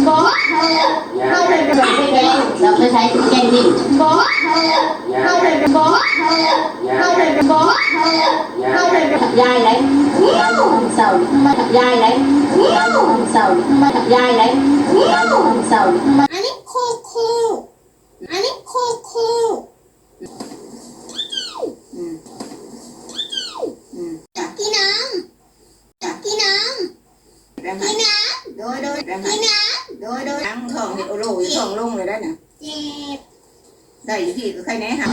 ບໍ່ ເຮົາເປັນ ເຮົາເປັນ ເຮົາໄປໃຊ້ແກງດິນ ບໍ່ ເຮົາເປັນ ບໍ່ ເຮົາເປັນ ບໍ່ ເຮົາເປັນ ຍາຍໄດ້ ເຊົາ ຍາຍໄດ້ ເຊົາ ຍາຍໄດ້ ເຊົາ ອັນນີ້ຄູຄູ ອັນນີ້ຄູຄູ ອືມ ອືມ ກິນນ້ຳ ກິນນ້ຳ ກິນນ້ຳ ໂດຍ ໂດຍ ກິນນ້ຳ ໂດຍ ໂດຍ ທັງທ້ອງເຮັດໂອໂລຢູ່ ທ້ອງລົງເລີຍໄດ໋ນະ ເຈັບ ໄດ້ຢູ່ພີ້ກໍໄຄແນ່ຫາ.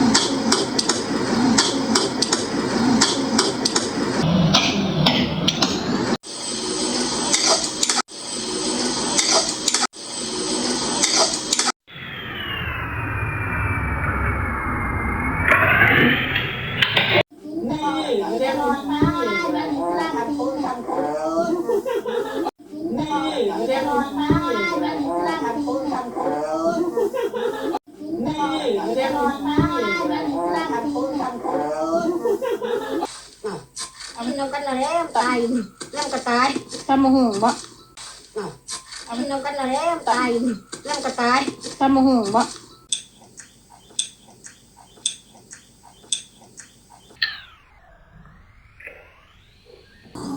ກິນນຳກັນລະແລ້ວຕາຍ ແລ້ວກໍຕາຍ ຕຳບັກຫຸ່ງບໍ່? ກິນນຳກັນລະແລ້ວຕາຍ ແລ້ວກໍຕາຍ ຕຳບັກຫຸ່ງບໍ່?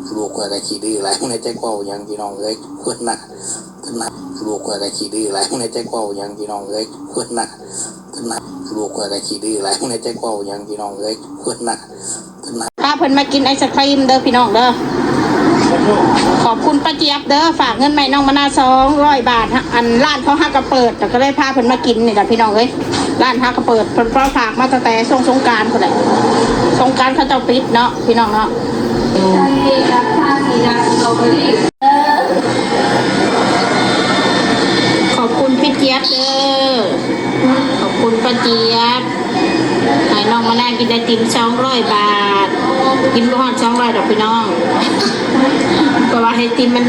ລູກຂ້ອຍກໍຂີ້ດື້ຫຼາຍ ບໍ່ຮູ້ຈັກເວົ້າຫຍັງພີ່ນ້ອງເອີຍ ເພິ່ນນະ ເພິ່ນນະ ລູກຂ້ອຍກໍຂີ້ດື້ຫຼາຍ ບໍ່ຮູ້ຈັກເວົ້າຫຍັງພີ່ນ້ອງເອີຍ ເພິ່ນນະ ເພິ່ນນະ ລູກຂ້ອຍກໍຂີ້ດື້ຫຼາຍ ບໍ່ຮູ້ຈັກເວົ້າຫຍັງພີ່ນ້ອງເອີຍ ເພິ່ນນະ ເພິ່ນນະ. ພາເພິ່ນມາກິນໄອສະຄຣີມເດີພີ່ນ້ອງເດີ ຂອບຄຸນປ້າຈຽບເດີ ຝາກເງິນມາໃຫ້ນ້ອງມະນາວສອງຮ້ອຍບາດ ອັນ ຮ້ານເຂົາຫາກໍເປີດ ກໍເລີຍພາເພິ່ນມາກິນນີ້ລະພີ່ນ້ອງເອີຍ. ຮ້ານຫາກໍເປີດ ເພິ່ນຝາກມາຕັ້ງແຕ່ຊ່ວງສົງການພຸ້ນແຫຼະ ສົງການເຂົາເຈົ້າປິດເນາະ ພີ່ນ້ອງເນາະ. ຂອບຄຸນພີ່ຈຽບເດີ ຂອບຄຸນປ້າຈຽບ ໃຫ້ນ້ອງມະນາວກິນໄອຕິມສອງຮ້ອຍບາດ ກິນບໍ່ຮອດສອງຮ້ອຍດອກພີ່ນ້ອງ ເພາະວ່າໄອຕິມມັນ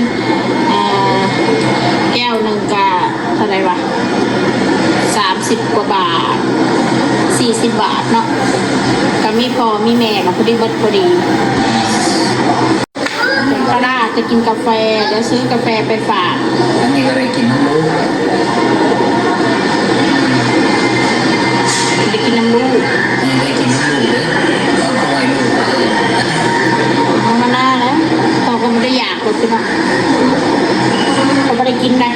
ເອີ ແກ້ວໜຶ່ງກະເທົ່າໃດວະ ສາມສິບກວ່າບາດ ສີ່ສິບບາດເນາະ ກະມີພໍ່ມີແມ່ກະພໍດີເບິດພໍດີ. ເປັນປາດາຈະກິນກາແຟ ດຽວຊື້ກາແຟໄປຝາກ. ອັນນີ້ກໍໄດ້ກິນນຳລູກ ໄດ້ກິນນຳລູກ ເອີ ໄດ້ກິນນຳລູກເດີ ເອົາໄວ້ລູກ ເອົາມານານແລ້ວ ເຂົາກໍບໍ່ໄດ້ຢາກ ເຂົາກິນນະ ເຂົາບໍ່ໄດ້ກິນໄດ໋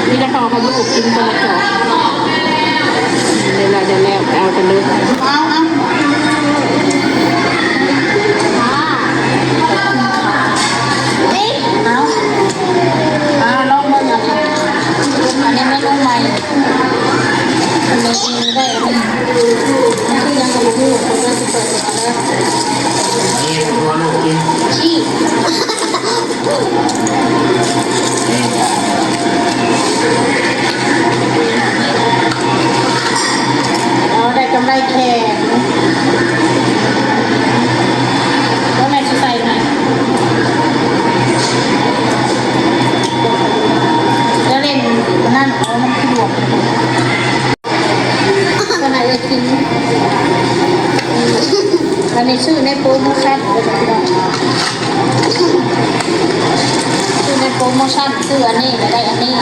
ມີແຕ່ພໍ່ກັບລູກກິນຄົນລະຈອກ. ໄດ້ແລ້ວ ໄດ້ແລ້ວ ໄປເອົາກັນເລີຍ ເອົາ ເອົາ ເອົາ ເອົາ ລອງເບິ່ງ ອັນນີ້ເມນູໃໝ່ ເມນູໄດ້ ອັນນີ້ ມັນຄືຫຍັງກໍບໍ່ຮູ້ ເພິ່ນວ່າຊິເປີດ ນີ້ຕົວລູກກິນ ເອົາ ໄດ້ກຳໄລແຂງ ແລ້ວແມ່ຊິໃສ່ໃຫ້ ແລ້ວເຫຼັ້ນອັນນັ້ນ ເອົາ ມັນສະດວກ. ກໍໃຫ້ເອື້ອຍກິນ ອັນນີ້ຊື້ໃນໂປຣໂມຊັນເດີພີ່ນ້ອງ ຊື້ໃນໂປຣໂມຊັນ ຊື້ອັນນີ້ກໍໄດ້ອັນນີ້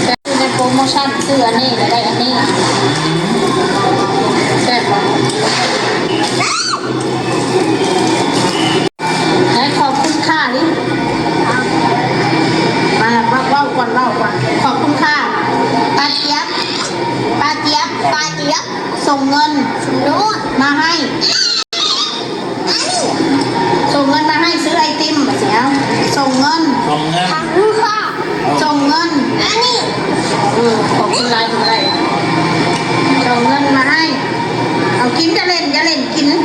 ຊື້ໃນໂປຣໂມຊັນ ຊື້ອັນນີ້ກໍໄດ້ອັນນີ້ ແຊບບໍ່? ໃຫ້ຂອບຄຸນຄ່ານີ້ ມາ ເວົ້າ ເວົ້າກ່ອນ ເວົ້າກ່ອນ ຂອບຄຸນຄ່າ ປ້າຈຽບ ປ້າຈຽບ ປ້າຈຽບ ສົ່ງເງິນ ໂດດ ມາໃຫ້ ສົ່ງເງິນມາໃຫ້ຊື້ໄອຕິມ ວ່າຊິເອົາ ສົ່ງເງິນ ສົ່ງເງິນ ຂອບຄຸນຄ່າ ສົ່ງເງິນ ອັນນີ້ ເອີ ຂອບຄຸນຫຼາຍ ບໍ່ໄດ້ ສົ່ງເງິນມາໃຫ້ ເອົາກິນ ຢ່າເຫຼັ້ນ ຢ່າເຫຼັ້ນ ກິນ ເອົ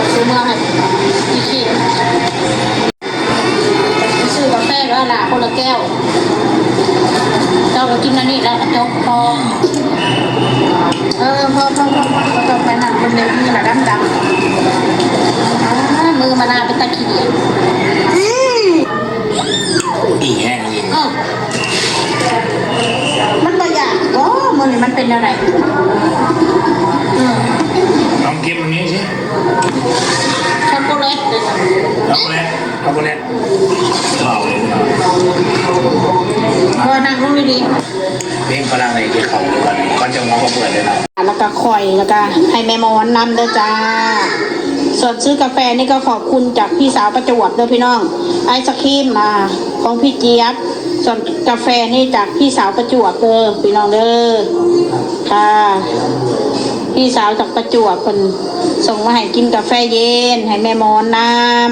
າເມືອໃຫ້ອີກທີ ຊື້ກາແຟແລ້ວລະຄົນລະແກ້ວ ເຈົ້າກໍກິນອັນນີ້ແລ້ວກໍຈົບ ພໍ ເອີ ພໍ ພໍ ບໍ່ຕ້ອງໄປນັ່ງເບິ່ງໃນມືລະດຳໆ ອາ ມືມານາເປັນຕາຂີ້ດຽດ ອີ່ແຮງອີ່ ເອີ. ມັນເປັນແນວໃດ? ອືມ ລອງກິນອັນນີ້ຊິ ຊັອກໂກແລັດເດ້ ຊັອກໂກແລັດ ຊັອກໂກແລັດ ວ້າວເລີຍ ເອີ ນັ່ງລົງດີໆ ເພງຝຣັ່ງໃນທີ່ເຂົາຢູ່ກັນ ກ່ອນຈະຫົວກໍເປີດເດ້ເນາະ ແລ້ວກໍຂ້ອຍ ແລ້ວກໍໃຫ້ແມ່ໝອນນຳເດີຈ້າ. ສ່ວນຊື້ກາແຟນີ້ກໍຂອບຄຸນຈາກພີ່ສາວປະຈວບເດີພີ່ນ້ອງ ໄອສະຄຣີມ ອ່າ ຂອງພີ່ຈຽບ ສ່ວນກາແຟນີ້ຈາກພີ່ສາວປະຈວບເດີພີ່ນ້ອງເດີ ຄ່ະ ພີ່ສາວຈາກປະຈວບເພິ່ນສົ່ງມາໃຫ້ກິນກາແຟເຢັນ ໃຫ້ແມ່ໝອນນຳ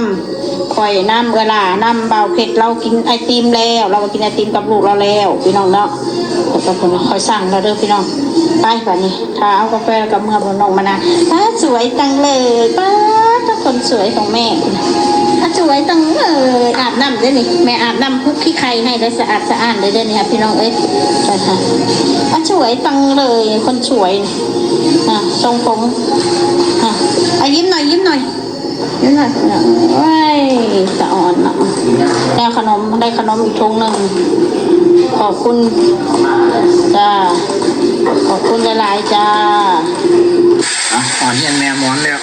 ຂ້ອຍນຳ ເອື້ອຍຫຼ້ານຳ ບ່າວເພັດລາວກິນໄອຕິມແລ້ວ ລາວກໍກິນໄອຕິມກັບລູກລາວແລ້ວ ພີ່ນ້ອງເນາະ ຂ້ອຍສັ່ງແລ້ວເດີພີ່ນ້ອງ ໄປບາດນີ້ ຖ້າເອົາກາແຟກັບເມືອບໍ່ນ້ອງມານາ ປ້າສວຍຈັງເລີຍ ປ້າ ທຸກຄົນສວຍຂອງແມ່ ປ້າສວຍຈັງເລີຍ ອາບນ້ຳເດ້ນີ້ ແມ່ອາບນ້ຳຄຸກຂີ້ໄຂ່ໃຫ້ໄດ້ສະອາດສະອ້ານເດ້ ເດ້ນີ້ ພີ່ນ້ອງເອີຍ ປ້າສວຍຈັງເລີຍ ຄົນສວຍ ອ່າ ຊົງຜົມ ອ່າ ອາ ຍິ້ມໜ້ອຍ ຍິ້ມໜ້ອຍ. ໂອ້ຍ ຕາອ່ອນເນາະ ໄດ້ຂະໜົມ ໄດ້ຂະໜົມອີກຖົງໜຶ່ງ ຂອບຄຸນຈ້າ ຂອບຄຸນຫຼາຍໆຈ້າ ອ່ະ ຮອດເຮືອນແມ່ໝອນແລ້ວ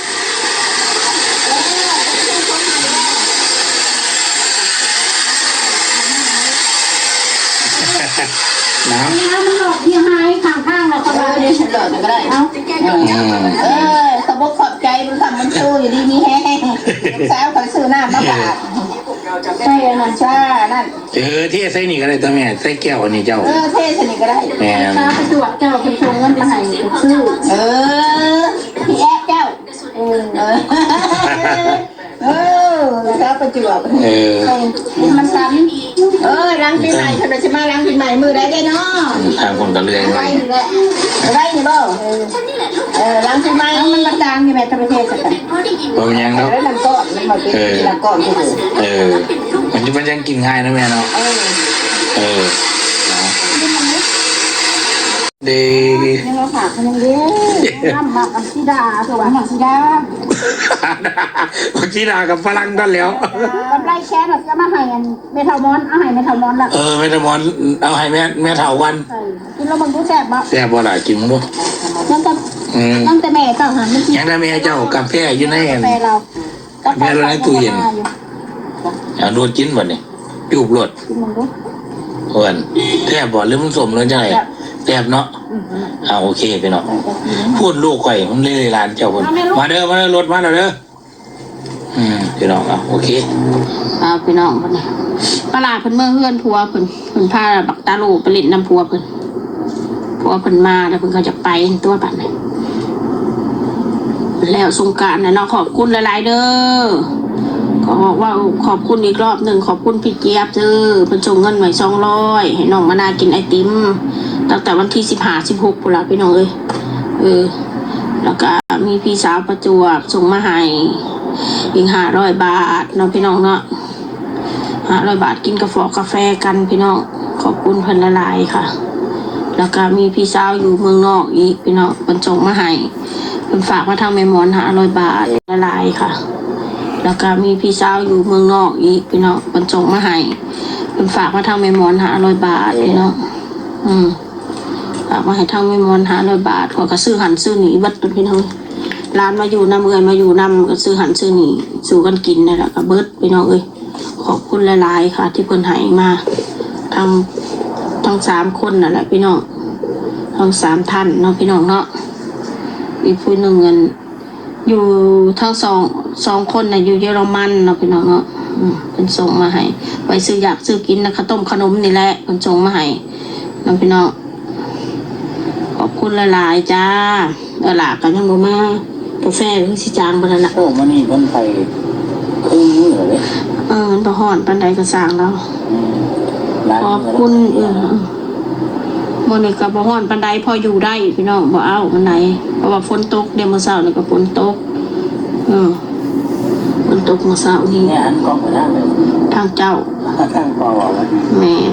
ນ້ຳ ເອົາມັນຫຼອກທີ່ຫາຍຂ້າງທາງແລ້ວກໍວ່າ ເອີ ເອົາ ອືມ ເອີ ຂອບອົກຂອບໃຈບຸນຄຳບຸນຊູ ຢູ່ດີມີແຮງ ລູກສາວຂ້ອຍຊື້ນ້ຳມາຝາກ ໃສ່ອັນນັ້ນຊາ ອັນນັ້ນ ເອີ ເທໃສ່ນີ້ກໍໄດ້ຕົວະແມ່ ໃສ່ແກ້ວອັນນີ້ເຈົ້າ ເອີ ເທໃສ່ນີ້ກໍໄດ້ ແມ່ນ ຊາໄປສວກເຈົ້າ ເພິ່ນສົ່ງເງິນມາໃຫ້ຊື້ ເອີ ພີ່ແອດເຈົ້າ ເອີ ເອີ ເອີ ລະຊາປະຈວບ ເອີ ມັນສັ່ນ ເອີຍ ຫຼັງປີໃໝ່ ເພິ່ນວ່າຊິມາຫຼັງປີໃໝ່ມື້ໃດເດ້ເນາະ ທາງຄົນກໍເລື່ອຍ ໄວນີ້ແຫຼະ ໄວນີ້ບໍ່ ເອີ ເອີ ຫຼັງປີໃໝ່ ເອົາມັນມາຕ່າງຢູ່ແມ່ນປະເທດຊະກັນ ບໍ່ມີຫຍັງດອກ ເອີ ມັນກໍ ມັນບໍ່ເປັນ ເອີ ທີ່ລະກ່ອນທີ່ ເອີ ມັນ ມັນຍັງກິນງ່າຍນະແມ່ເນາະ ເອີ ເອີ ເນາະ. ເດ້ ຍັງມາຝາກເພິ່ນຍັງເດ້ ນ້ຳໝາກອັນສີດາ ຕົວະ ໝາກສີດາ ບັກສີດາກັບຝຣັ່ງນັ້ນແຫຼ້ວ ກຳໄລແຊນວ່າຊິເອົາມາໃຫ້ອັນແມ່ເຖົ້າມອນ ເອົາໃຫ້ແມ່ເຖົ້າມອນລະ ເອີ ແມ່ເຖົ້າມອນ ເອົາໃຫ້ແມ່ ແມ່ເຖົ້າກ່ອນ ເອີ ກິນລອງເບິ່ງດູແຊບບໍ່ ແຊບບໍ່ລະ ກິນເບິ່ງດູ ຍັງແຕ່ ອືມ ຍັງແຕ່ແມ່ເຈົ້າຫັ້ນ ຍັງແຕ່ແມ່ເຈົ້າ ກາແຟຢູ່ໃນ ກາແຟລາວ ແມ່ນໃນຕູ້ເຢັນ ເອົາດູດກິນບັດນີ້ ຈູບໂລດ ກິນເບິ່ງດູ ເພິ່ນ ແຊບບໍ່ ຫຼືມັນສົ້ມ ຫຼືຈັ່ງໃດ ແຊບ ແຊບເນາະ ອືມ ເອົາ ໂອເຄພີ່ນ້ອງ ເອີ ເອີ ພຸ້ນລູກຂ້ອຍ ມັນເລີຍຫຼານເຈົ້າພຸ້ນ ມາແມ່ລູກ ມາເດີ ມາເດີ ລົດມາແລ້ວເດີ ອືມ ພີ່ນ້ອງ ເອົາ ໂອເຄ ເອົາ ພີ່ນ້ອງ ບັດນີ້ ປາຫຼ້າເພິ່ນເມືອເຮືອນຜົວເພິ່ນ ເພິ່ນພາບັກຕາໂຫຼໄປຫຼິ້ນນຳຜົວເພິ່ນ ຜົວເພິ່ນມາແລ້ວເພິ່ນກໍຈະໄປຕົວະບັດນີ້ ແລ້ວສົງການແລ້ວເນາະ ຂອບຄຸນຫຼາຍໆເດີ ຂໍບອກວ່າຂອບຄຸນອີກລອບໜຶ່ງ ຂອບຄຸນພີ່ຈຽບເດີ ເພິ່ນສົ່ງເງິນມາໃຫ້ສອງຮ້ອຍ ໃຫ້ນ້ອງມານາກິນໄອຕິມ ຕັ້ງແຕ່ວັນທີສິບຫ້າ ສິບຫົກພຸ້ນລະພີ່ນ້ອງເອີຍ ເອີ ແລ້ວກະມີພີ່ສາວປະຈວບສົ່ງມາໃຫ້ອີກຫ້າຮ້ອຍບາດເນາະ ພີ່ນ້ອງເນາະ. ຫ້າຮ້ອຍບາດ ກິນກາຟອກກາແຟກັນພີ່ນ້ອງ ຂອບຄຸນເພິ່ນຫຼາຍໆຄ່ະ ແລ້ວກະມີພີ່ສາວຢູ່ເມືອງນອກອີກພີ່ນ້ອງ ເພິ່ນສົ່ງມາໃຫ້ ເພິ່ນຝາກມາທາງແມ່ໝອນຫ້າຮ້ອຍບາດ ຫຼາຍໆຄ່ະ ແລ້ວກະມີພີ່ສາວຢູ່ເມືອງນອກອີກພີ່ນ້ອງ ເພິ່ນສົ່ງມາໃຫ້ ເພິ່ນຝາກມາທາງແມ່ໝອນຫ້າຮ້ອຍບາດພີ່ນ້ອງ ອືມ ຝາກມາໃຫ້ທາງແມ່ໝອນຫ້າຮ້ອຍບາດ ຂ້ອຍກະຊື້ຫັ້ນຊື້ນີ້ເບິດພີ່ນ້ອງ ຫຼານມາຢູ່ນຳ ເອື້ອຍມາຢູ່ນຳ ກະຊື້ຫັ້ນຊື້ນີ້ ສູ່ກັນກິນນັ້ນແຫຼະ ກະເບິດພີ່ນ້ອງເອີຍ. ຂອບຄຸນຫຼາຍໆຄ່ະ ທີ່ເພິ່ນໃຫ້ມາ ທັງ ທັງສາມຄົນນັ້ນແຫຼະພີ່ນ້ອງ ທັງສາມທ່ານເນາະພີ່ນ້ອງເນາະ ອີກຜູ້ໜຶ່ງອັນ ຢູ່ທັງສອງ ສອງຄົນນະ ຢູ່ເຢຍລະມັນເນາະພີ່ນ້ອງເນາະ ອືມ ເພິ່ນສົ່ງມາໃຫ້ ໄວ້ຊື້ຢາກຊື້ກິນນະ ເຂົ້າຕົ້ມຂະໜົມນີ້ແຫຼະ ເພິ່ນສົ່ງມາໃຫ້ເນາະພີ່ນ້ອງ ຂອບຄຸນຫຼາຍໆຈ້າ. ເອີ ຫຼ້າກໍຍັງບໍ່ມາ ກາແຟຄືຊິຈາງບໍ່ທັນລະ ໂອ້ ມື້ນີ້ມັນໄປເຄິ່ງມື້ແລ້ວເດ້ ເອີ ມັນບໍ່ຮ້ອນປານໃດກໍຊ່າງແລ້ວ ອືມ ຂອບຄຸນ ເອີ ມື້ນີ້ກໍບໍ່ຮ້ອນປານໃດ ພໍຢູ່ໄດ້ພີ່ນ້ອງ ບໍ່ເອົ້າປານໃດ ເພາະວ່າຝົນຕົກເດ້ ມື້ເຊົ້ານີ້ກໍຝົນຕົກ ເອີ ຝົນຕົກມື້ເຊົ້ານີ້ ແມ່ນ ທາງເຈົ້າ ແມ່ນ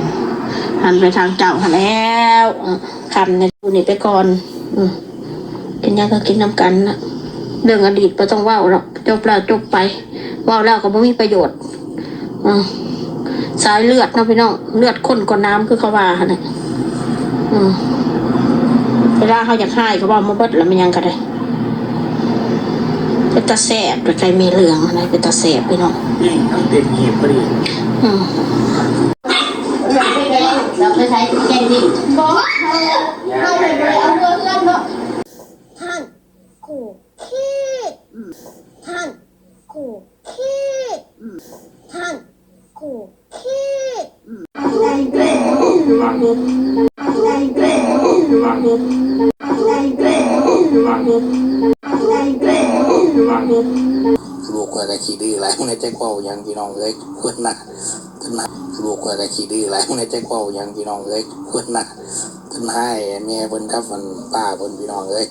ຫັນໄປທາງເຈົ້າຫັ້ນແລ້ວ ເອີ ຄ່ຳໃນມື້ນີ້ໄປກ່ອນ ອືມ ກິນຫຍັງກໍກິນນຳກັນນະ ເລື່ອງອະດີດບໍ່ຕ້ອງເວົ້າດອກ ຈົບແລ້ວຈົບໄປ ເວົ້າແລ້ວກໍບໍ່ມີປະໂຫຍດ ອືມ ສາຍເລືອດເນາະພີ່ນ້ອງ ເລືອດຂ້ນກວ່ານ້ຳ ຄືເຂົາວ່າຫັ້ນແຫຼະ ອືມ ເວລາເຮົາຢາກຮ້າຍກໍເວົ້າມາເບິດລະ ແມ່ນຫຍັງກໍໄດ້. ເປັນຕາແຊບ ໄກ່ແມ່ເຫຼືອງຫັ້ນນະ ເປັນຕາແຊບພີ່ນ້ອງ. ອືມ ເຮົາໄປໃສ່ແກງດິບບໍ່? ເຮົາ ເຮົາໄປເອົາເຮືອເຮືອນເນາະ. ທ່ານ ກູເຄດ ອືມ ທ່ານ ກູເຄດ ອືມ ທ່ານ ກູເຄດ ອືມ. ລູກຂ້ອຍກໍຂີ້ດື້ຫຼາຍ ບໍ່ຮູ້ຈັກເວົ້າຫຍັງພີ່ນ້ອງເອີຍ. ເພິ່ນນະ ເພິ່ນນະ ລູກຂ້ອຍກໍຂີ້ດື້ຫຼາຍ ບໍ່ຮູ້ຈັກເວົ້າຫຍັງພີ່ນ້ອງເອີຍ. ເພິ່ນນະ ເພິ່ນຮ້າຍແມ່ເພິ່ນກັບອັນປ້າເພິ່ນ ພີ່ນ້ອງເອີຍ.